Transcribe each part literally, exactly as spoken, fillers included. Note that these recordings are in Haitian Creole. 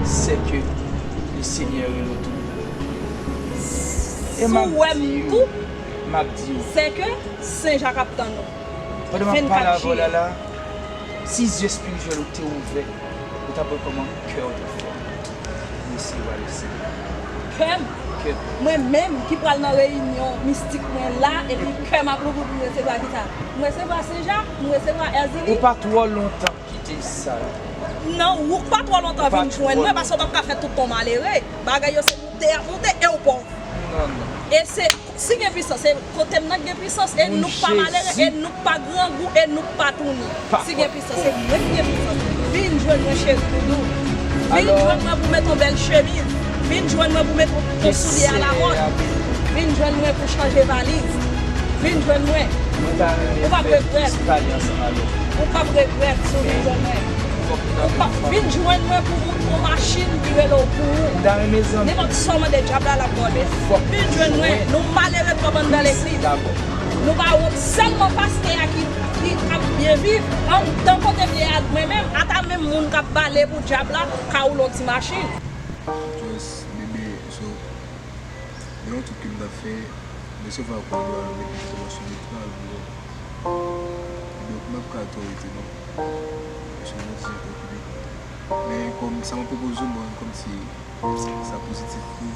C'est que le Seigneur est retour. E m ap di yo, m ap di yo, c'est que Sen Jak ap tann ou. Pandan m ap pale avè w la la, si zye espirityèl ou te ouvè, ou t ap wè kòman kè w te fè pou resevwa Lesenyè. Kè m? Kè m. Mwen menm ki pral nan reyinyon mistik mwen la, epi kè m ap louvri pou m resevwa kisa? M resevwa Sen Jak, m resevwa Èzili. Ou pa twò lontan kite sa. Non, ou pa twò lontan vin jwenn mwen, paske w p ap ka fè tout tan w malere. Bagay yo se moute y ap moute e w pòv. Non, non. E se, si gen pwisans, se kote m nan k gen pwisans, e nou k pa malere, e nou k pa grangou, e nou k pa touni. Si gen pwisans, se mwen k gen pwisans. Vin jwenn mwen cheri doudou. Vin jwenn mwen pou met yon bèl chemiz. Vin jwenn mwen pou met yon soulye alamòd. Vin jwenn mwen pou chanje valiz. Vin jwenn mwen. Ou p ap regrèt. Ou p ap regrèt si w vin jwenn mwen. Ou p ap vin jwenn mwen pou moun pran machin ki rele w pou ou. Nenpòt sa w mande dyab la, l ap ba w li. Vin jwenn mwen. Nou malere twòp anndan legliz. Nou pa wont, sèlman pastè a ki, ki ap byen viv anndan kote m ye a. Mwen menm, ata menm moun k ap bale pou dyab la ka woule yon ti machin. Just bebe, so, gen yon tout ke m t ap fè, m resevwa kòd la, depi m kòmanse met nan album. Donk, m ap ka twò rete non. Paske m santi m okipe. Men kòm sa mwen pwopoze w, bon, kòmsi sa pozitif tou.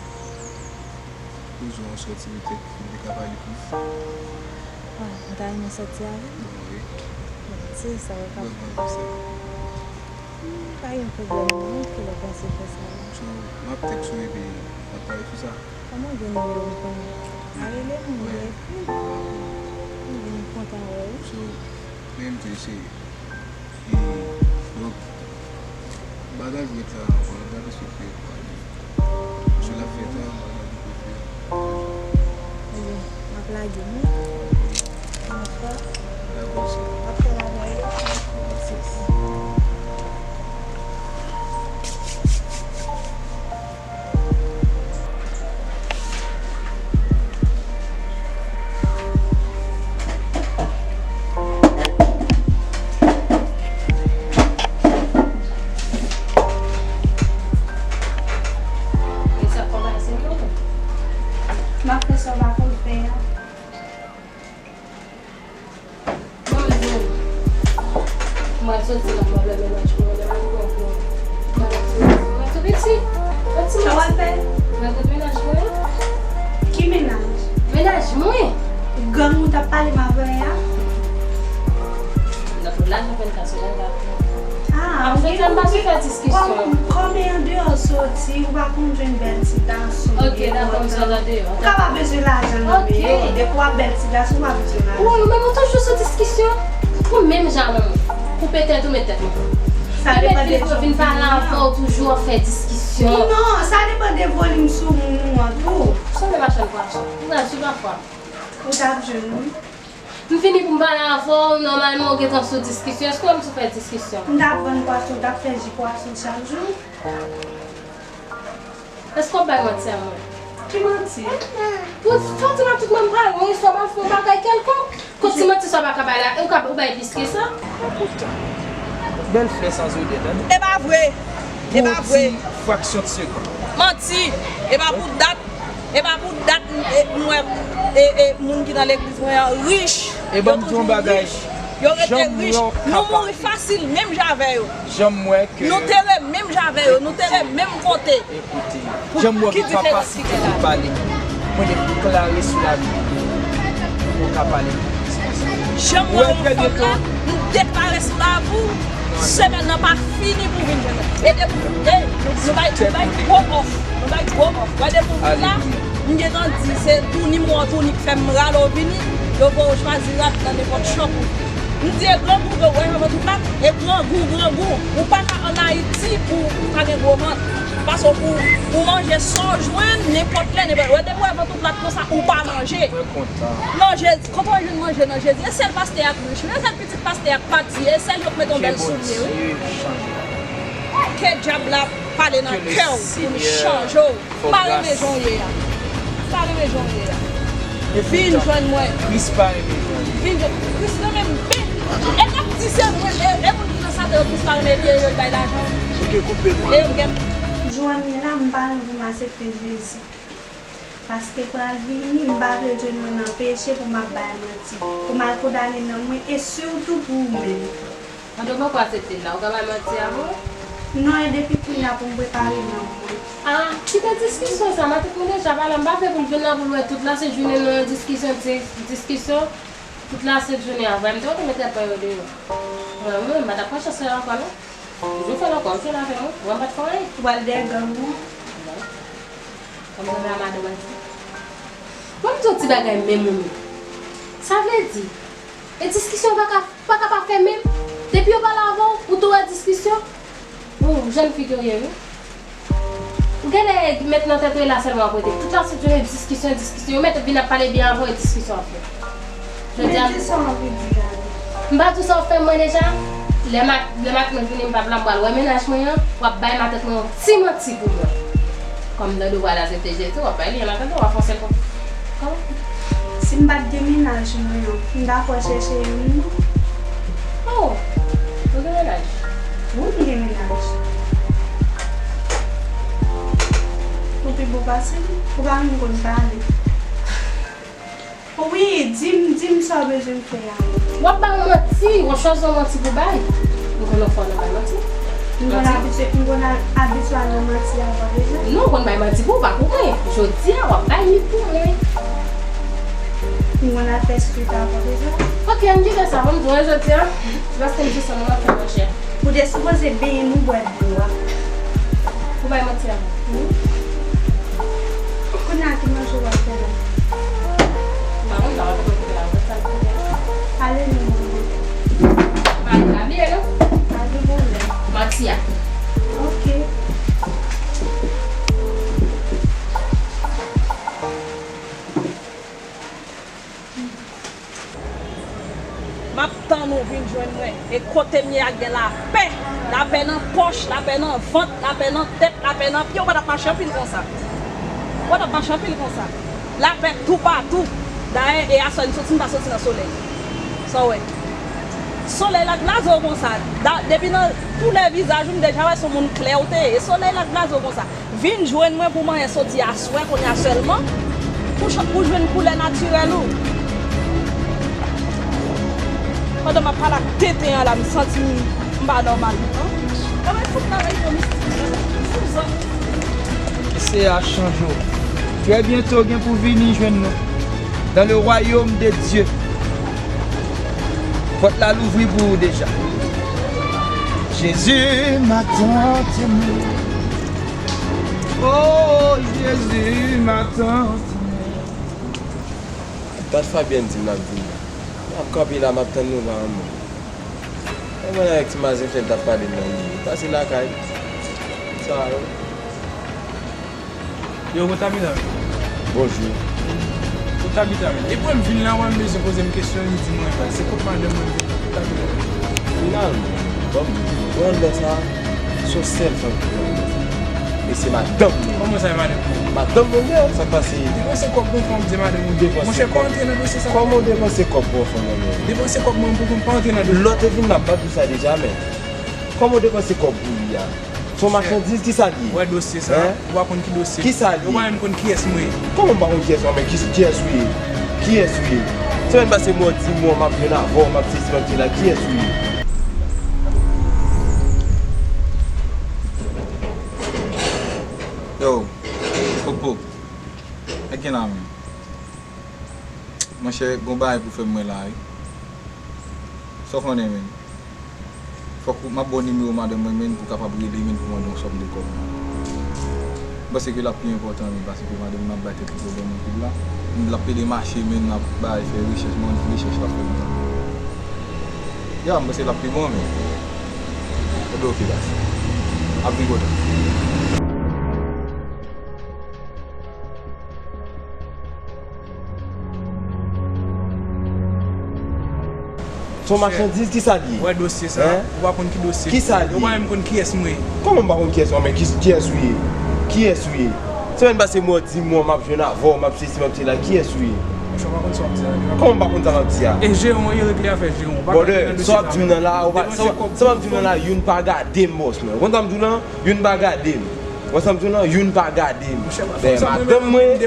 Pwopoze w yon sòti petèt pou m te ka pale plis. Ah, ou ta renmen sòti avè m? Wi. Bon, se sa w ka fè. Mwen, mwen, se sa. Hmm, pa gen pwoblèm non, kilè w panse fè sa la? So, m ap tèks ou epi n ap pale sou sa. Kòman w gen nimewo m konnen? Pa rele m, mwen epi. M vin kontan wè w. So, men m te eseye. E, donk, bagay jwèt la ankò, nou pa bezwen fè kwa li. Sou l ap fèt an, bagay li kote. Ebyen, m ap lage m wi. Dakò, sè. M ap fè l avè w. Dakò, sè. E sa kòmanse nou. M ap fè sa w pa konn fè a. Bonjou. Mwen soti nan pwoblèm mennaj mwen, mennaj mwen, mwen tou piti. Yon ti mennaj. Sa w ap fè? Mwen tout mennaj mwen. Ki mennaj? Mennaj mwen. Gang ou t ap pale m avè a? Nan pou lajan fè n ka sou mennaj. Ah, wi, wi, wi. Kòm, kòm e andeyò soti, ou pa konn jwenn bèl ti gason. Ok, dakò, m sot andeyò. Ou ka pa bezwen lajan nan men yo. Depi w ap bèl ti gason, ou pa bezwen lajan. Ou menm ou toujou sou diskisyon. Ou menm jan mwen. Koupe tèt ou, met tèt mwen. Sa depann de jan w vin pale avè w, toujou ap fè diskisyon. Non, sa depann de volim sou moun ou an tou. Sanble machann pwason. Ou pral sou pafwa. Ou t ap jwenn wi. M vini pou m pale avè w, nòmalman ou gentan sou diskisyon. Èske w wè m sou fè diskisyon? M t ap vann pwason, m t ap fè ji pwason chak jou. Èske w ap bay manti a mwen? Ki manti? Pou fò w di m ap tout mwen pale, yon istwa m ap fè yon bagay kèlkonk. Kot ti manti sa w pa ka bay la, e w ka, ou bay plis ke sa? Poutan, bèl flè san zodè, tande. E pa vre. E pa vre. Pou yon ti fraksyon de segonn. Manti. E pa pou dat. E pa pou dat, e, m wè, e, e, moun ki nan legliz mwen an rich. E ban m di yon bagay. Yo rete rich. Nou mouri fasil, menm jan avè yo. Jan m wè ke. Nou te ret menm jan avè yo. Nou te ret menm kote. Koute, jan m wè w pa pase pou pale, mwen deklare sou lavi w, ou ka pale pou Kris konsa. Jan m wè yon fanm la, m deklare sou lavi w, semèn nan pa fini pou w vin jwenn mwen. E depi, e, nou, nou bay, nou bay gwo òf, nou bay gwo òf. Wè depi w vin la, m gentan di se touni m wè w touni k fè m rale w vini, yo voye w chwazi rad nan nenpòt shop ou. M di e grangou, yo wè yo vant ou plat, e grangou, grangou. Ou pa ka ann Ayiti pou pa gen gwo vant. Paske ou, ou manje sa w jwenn, nenpòt lè, nenpòt. Wè, depi w wè vant ou plat konsa, ou pa manje. Manje, kote w jwenn manje nan Jezi? E sèl pastè a k rich, e sèl pitit pastè a k pati, e sèl yo k mete yon bèl soulye, wi. Ke dyab la pale nan kè w pou l chanje w. M pa renmen jan w ye a. M pa renmen jan w ye a. Vin jwenn mwen. Kris pa renmen jan w ye. Vin jwenn Kris renmen m. E n ap di se mwen, e, e moun ki nan Satan yo Kris pa renmen vye yo, l bay lajan. Ou te koupe mwen. E yo gen. Ou wè m ye la, m pa anvi m aksepte Jezi. Paske pral vini, m pa vle jwenn mwen nan peche pou m ap bay manti. Pou m al kondane nanm mwen, e sitou pou ou menm. Mwen tou poko aksepte l la, ou ka bay manti a vre? Non, e depi kounye a pou m prepare nanm mwen. Ah, kite diskisyon sa, matant mwen deja pale, m pa vle pou l vin la pou l wè tout lasent jounen nou nan diskisyon, dis-, diskisyon, tout lasent jounen an, vre, m te kontan mete tèt mwen yo deyò. Mwen, mwen, m pa t ap pran chans sa ankò non. Toujou fè l ankò, m jwenn avè mwen, mwen pa t fè anyen. Ou pral dèyè gang ou? Non. Kòm nan la madan mwen di. Mwen m di yon ti bagay menm ou menm. Sa vle di, e diskisyon pa ka, pa ka pa fè menm. Depi yo pale avè w, ou tou wè diskisyon. Ou jèn fi ke w ye, wi. Ou genlè met nan tèt ou e la sèlman w ap rete. Tout lasent jounen diskisyon, diskisyon. Yo mèt vin ap pale byen avè w e diskisyon w ap fè. Jodi a, men di sa w anvi di la. M pa di w sa w fè mwen deja. Lè mat, lè matant mwen vini, m p ap la, m pral wè mennaj mwen an, w ap bay matant mwen yon ti manti pou mwen. Kòm m tande w pral aksepte Jezi, w ap bay li, an atandan, w ap fòse l pou. Kòman? Si m pa t gen mennaj mwen an, m ta fè w chèche youn non. Oh, ou gen mennaj? Wi, m gen mennaj. Ou pi bon pase m, ou pa menm konn pale. Wi, di m, di m sa w bezwen m fè a. W ap bay yon manti, w ap chwazi yon manti pou bay. M konn yon fwa nan bay manti. M konn abitye, m konn a-, abitye al nan manti avan deja. Non, w konn bay manti pou w, pa pou mwen. Jodi a, w ap bay li pou mwen. M konn al fè swit avan deja. Ok, ann kite sa, ban m di w, jodi a, se paske m di sa, nou ap fè manchè. Ou te sipoze benyen m ou bwè dlo a. Ou bay manti a. Wi. Kounye a ki manje w ap fè la? M pa konn sa w ap fè kote la, mwen sa kote la. Ale non, manman. Pa, pa bliye non. Pa gen pwoblèm. Manti a. Ok. M ap tann ou vin jwenn mwen. E kote m ye a gen lapè. Lapè nan pòch, lapè nan vant, lapè nan tèt, lapè nan pye. Ou pa t ap mache anpil konsa. Ou pa t ap mache anpil konsa. Lapè toupatou. Dayè, e aswè n soti, n pa soti nan solèy. Sa w wè? Solèy la k blaze w konsa. Da-, depi nan koulè vizaj ou, m deja wè se yon moun klè ou te ye. E solèy la k blaze w konsa. Vin jwenn mwen pou manyen soti aswè, kounye a sèlman, pou ch-, pou jwenn koulè natirèl ou. Pandan m ap pale ak tenten an la, m santi m, m pa nòmal non. Anmwey, fout nan rejyon mistik la, sou zòn mistik. Ke Seyè a chanje w. Trè byento gen pou vini jwenn nou. Dans le royaume de Dieu. Pòt la louvri pou ou deja. Jezi, ma tante mwen. Oh, Jezi, ma tante mwen. Dat Fabienne di m l ap vini. M ap kanpe la, m ap tann nou la anmwey. E mwen avèk ti mazen fè t ap pale m nan li. Pase lakay. Sa yo. Yo, bon Tabita. Bonjou. Bon Tabita, men. E pou m vin la, wè m bezwen poze m kesyon, li di mwen, se kot madanm mwen vin la, kot Tabita. Finalman, bon, mwen lè sa, se yon sèl fanm ki konn mwen. E se madanm mwen. Kòman sa, e madanm mwen? Madanm mwen, sa k pase? Depanse kòb pou yon fanm, se madanm mwen. Depanse kòb. Monchè, pa antre nan dosye sa. Kòman w depanse kòb pou yon fanm, non? Depanse kòb mwen pou fanm, pa antre nan dosye. Lè w te vin la, m pa di w sa deja, men kòman w depanse kòb pou li a? Se yon machandiz, kisa l ye? Wè dosye sa, ou pa konn ki dosye. Kisa l ye? Ou pa menm konn kiyès mwen ye. Kòman m pa konn kiyès ou, men ki, kiyès ou ye? Kiyès ou ye? Semèn pase m wè w di m, m ap jwenn avè w, m ap sezi, m ap sela, kiyès ou ye? Yo, Popo, sa k gen la menm? Monchè, gon bagay pou fè m mwen la wi. Sa w konnen menn? Fòk ou, m ap ba w nimewo madanm mwen menn pou w kapab rele menn pou mande yon sòm de kòb. M panse ke l ap pi enpòtan menn, paske madanm nan ap bay tèt li pwoblèm anpil la. L ap pede mache menn, l ap bay fè rechèch, men rechèch l ap fè menn. Ya, m panse l ap pi bon menn. Ebyen oke baz. Ap vin kontan. Se yon machandiz, kisa l ye? Wè dosye sa, ou pa konn ki dosye. Kisa l ye? Ou pa menm konn kiyès mwen ye. Kòman m pa konn kiyès ou, men ki, kiyès ou ye? Kiyès ou ye? Semèn pase m wè w di m, m ap jwenn avè w, m ap sesi, m ap sela, kiyès ou ye? Monchè, ou pa konn sa w ap di a. Kòman m pa konn sa m ap di a? E jeran w ye, regle afè jeran w. Ou pa ka antre nan dosye sa. Brother, sa w ap di m nan la, ou pa, sa w ap di m nan la, youn pa gade m, bòs mwen. Ou konn sa m di w lan? Youn pa gade m. Wè sa m di w lan, youn pa gade m. Dèyè madanm mwen.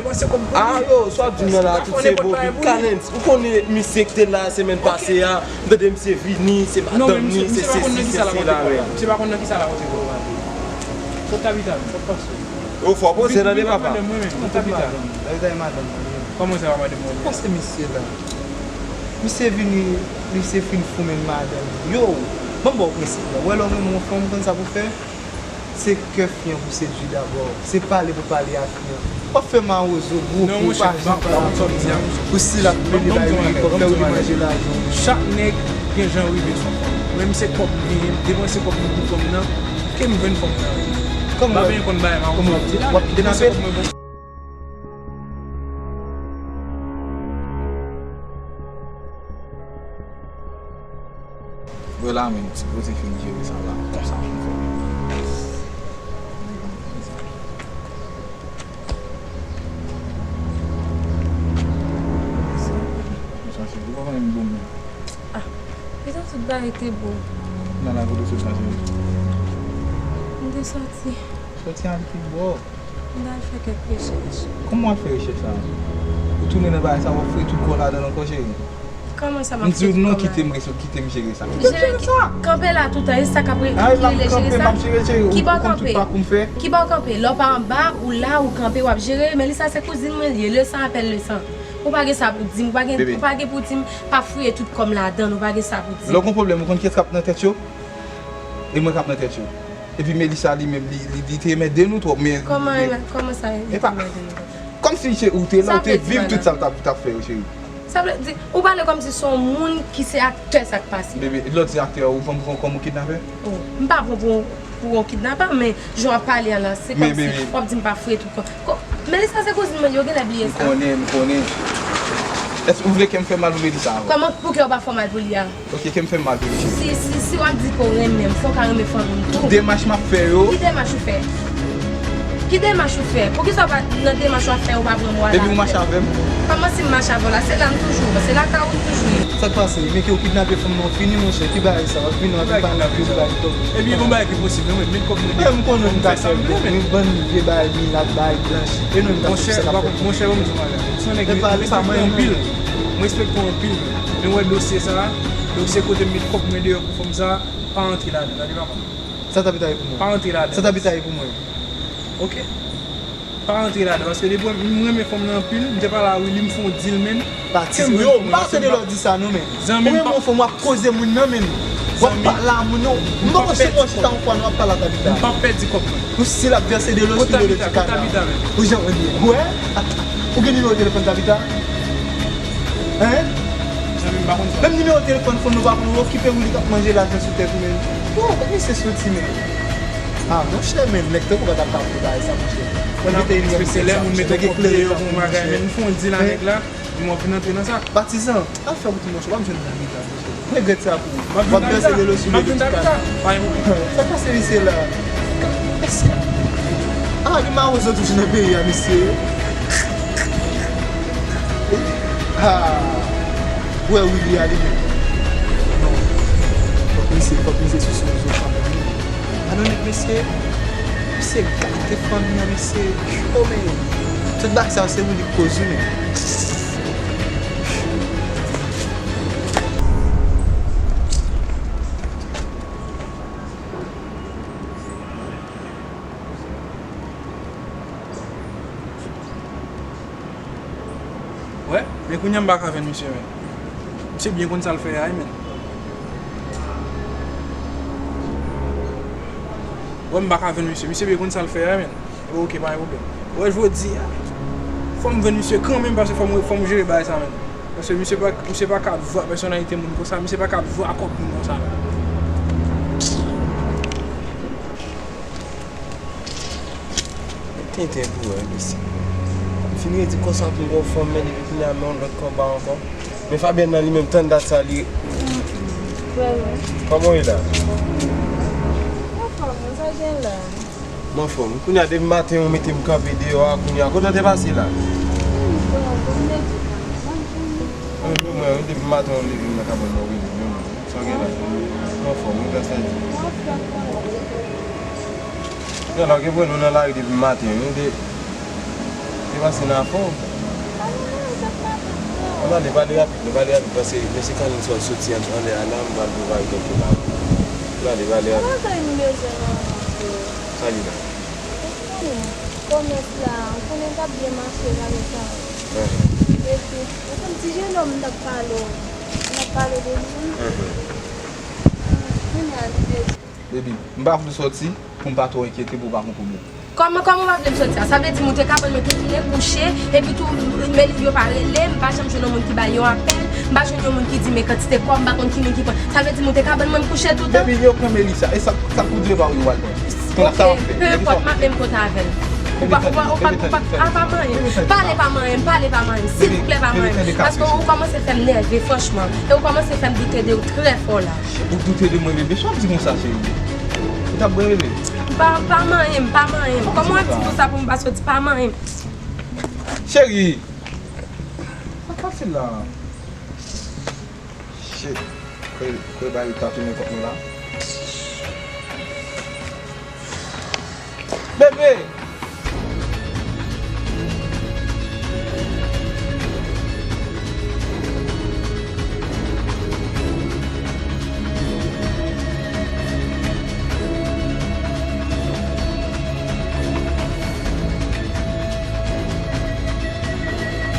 A yo, sa w ap di m nan la, tout se bobi. Kalens, ou konnen misye ki te la semèn pase a, m tande misye vini, se madanm li, se sesi, se sela. Misye pa konn nan kisa l ap antre. Kot Tabita menm? Sa k pase? Yo fò poze tande papa. Kot Tabita? Tabita e madanm mwen. Kòman sa va madanm mwen? Pase misye la. Misye vini, misye fin foumen madanm li. Yo, ban m ba w prensip la. Ou wè lè w renmen yon fanm, ou konn sa pou w fè? Se kè fi an pou sedui dabò. Se pale pou pale a fi an. W ap fè mawozo gwo kou pa janm pale a fanm nan. Pou si l ap plede bay li, fò fè li manje lajan. Chak nèg gen jan rive sou fanm. Mwen, m se kòb m genyen, m depanse kòb mwen pou fanm nan, ke m jwenn fanm nan. Kòman w ap depanse kòb mwen pou Vre la menm, ti kote fin jere sa la, konsa pou fè. Mesye, ou pa konn m bon menm. Ah, pito tout bagay te bon. Nan la kote sot sa, cheri? M te sòti. Sòti al ki bò? M t al fè kèk rechèch. Kòman w ap fè rechèch sa? Ou tounen nan bagay sa, w ap fouye tout kò w ladan l ankò, cheri? Kòman sa m ap fouye tout kò m ladan? M di w non, kite m rese, kite m jere sa. Kite m jere sa! Kanpe la toutan, e sa k ap rele jere sa? Kibò kanpe? Kibò kanpe? Lè w pa anba, ou la, ou kanpe, w ap jere. Melissa se kouzin mwen li ye, le sang appelle le sang. Ou pa gen sa pou di m, ou pa gen, ou pa gen pou di m, pa fouye tout kò m ladan l, ou pa gen sa pou di m. Lè w gon pwoblèm, ou konn kiyès k ap nan tèt yo? E mwen k ap nan tèt yo. Epi Melissa li menm, li, li, li te enmède nou twòp, men... Kòman, kòman sa, li te enmède nou twòp? Kòmsi se ou te la, ou te viv tout sa l t ap, t ap fè yo, cheri. Sa vle di, ou pale kòmsi se yon moun ki se aktè sa k pase. Bebe, lè w di aktè, ou pran m pou kòm yon kidnapè? Oh, m pa pran pou, pou yon kidnapè, men jan w ap pale a la, se kòmsi w ap di m pa fouye tout kò. Melissa se kouzin mwen, yo genlè bliye sa. M konnen, m konnen. Èske ou vle ke m fè mal pou Melissa ankò? Kòman pou ke w pa fè mal pou li a? Ok, ke m fè mal pou li. Si, si, si w ap di ke w renmen m, fò w ka renmen fanmi m tou. Demach m ap fè yo. Ki demach ou fè? Ki demach ou fè? Poukisa w pa nan demach w ap fè, ou pa pran mwa la? Depi ou mache avè m. Kòman si m mache avè w la? Se la m toujou, se lakay ou m toujou ye. Sa k pase? Men ke w kidnape fanm nan, w fini, monchè. Ki bagay sa? W ap vin, w ap vin pale anpil bagay. Epi yon bagay ki posib, men mwen, men kòb mwen. M konnen m ka fè m, men bann vye bagay, minat, bagay blanch. E nou, m ka fè sa k ap fè. Monchè, monchè, ban m di w bagay. Se yon nèg mwen respekte anpil. Mwen respekte w anpil, men. Men w wè dosye sa a, dosye kote m met kòb mwen deyò pou fanm sa a, pa antre ladan, tande papa. Sa Tabita ye pou mwen? Pa antre ladan. Sa Tabita ye pou mwen? Ok. Pa antre ladan, paske depi m renmen fanm nan anpil, m te pale a Willy, m fè yon deal, men. Pati, yo, m pa tande lè w di sa non, men. Zanmi m pa. Ou renmen yon fanm, w ap koze moun nan, men. W ap pale a moun nan. M poko janm wè w chita yon fwa non, w ap pale a Tabita. M p ap pèdi kòb mwen. Ou si l ap vèse de lo sou do de ti kana. Ou jan, ebyen, wè? Ou gen nimewo telefòn Tabita? Hein? Menm nimewo telefòn fanm nou pa konn, ou okipe Willy k ap manje lajan sou tèt ou, men. Yo, kote misye soti, men? Ah, monchè, men, nèg tankou w pa t ap ka fè bagay sa, monchè. Mwen mete nimewo telefòn sa, monchè. Nèg eklere pou yon bagay, men, m fè yon deal a nèg la, di m w ap vin antre nan sa. Patizan, al fè wout ou, monchè, w ap jwenn Tabita, monchè. Regrèt sa pou ou. W ap vèse de lo sou do de ti kana. Sa k pase misye la? Mesye. Ah, gen mawozo toujou nan peyi a, mesye. Ah. Ou wè Willy a li menm. Non. Fòk misye, fòk misye sou son zo kanmenm. Ann nèg mesye. Misye gate fanmi an, mesye. Yo, men. Tout bagay sa yo se Willy k koz wi, men. Wè, men kounye a m pa ka jwenn misye, men. Misye byen konn sa l fè a, wi, men. Wè, m pa ka jwenn misye. Misye byen konn sa l fè a, men. Ok, pa gen pwoblèm. Wè, jodi a, fò m jwenn misye kanmenm, paske fò m, fò m jere bagay sa, men. Paske misye pa, misye pa ka ap jwe ak pèsonalite moun konsa, misye pa ka ap jwe ak kòk moun konsa, men. Tenten pou wè, mesye. M fin redi konsa pou m gon fanm, men depi kounye a, men yon lòt konba ankò. Men Fabienne nan li menm, tann dat sa, li... Kòman w ye la? M anfòm, sa gen la? M anfòm. Kounye a, depi maten, ou mete m kanpe deyò a, kounye a, kote w te pase la? Mwen, mwen, depi maten, ou leve m nan kabann nan, ou rele m, sa w gen la? M anfòm, wi, gras a Dye. Nan lòk ebre nou nan lari depi maten, wi, de, de pase nan afè w. Ann ale, pale rapid, nou pale rapid, paske mesye Kalin sot soti an, anlè a la, m pral prepare kèk bagay. Ann ale, pale rapid. Sa li la? Ou konnen, kòmès la, ou konnen k ap byen mache la, men sa. Epi, ou konn ti jenòm m t ap pale w, m t ap pale de li. Kounye a li bezwen. Baby, m pa vle sòti pou m pa twò enkyete pou w pa pran pwoblèm. Kòman, kòman w pa vle m sòti a? Sa vle di moute kabann mwen, te tounen kouche, epi tou, men yo pa rele, m pa janm jwenn yon moun ki bay yon apèl, m pa jwenn yon moun ki di men kantite kòb, m pa konn ki moun ki pran. Sa vle di moute kabann mwen, m kouche toutan? Baby, yo pran Melissa, e sa, sa pou di yo pa ou yo al pran. Kounye a sa w ap fè? Pe enpòt, m ap menm kontre avè l. Ou pa, ou pa, ou pa, ou pa, a, pa manyen m. Pale pa manyen m, pale pa manyen m, silvouplè pa manyen m. Paske ou kòmanse fè m nève, franchman. E ou kòmanse fè m doute de ou trè fò la. Ou doute de mwen, bebe? Sa w ap di konsa, cheri? Ou t ap bwè, bebe? Pa, pa manyen m, pa manyen m. Kòman w ap di konsa pou m pa soti? Pa manyen m. Cheri! Sa k pase la? Shit. Kwè, kwè bagay ta tounen kont nou la. Bebe!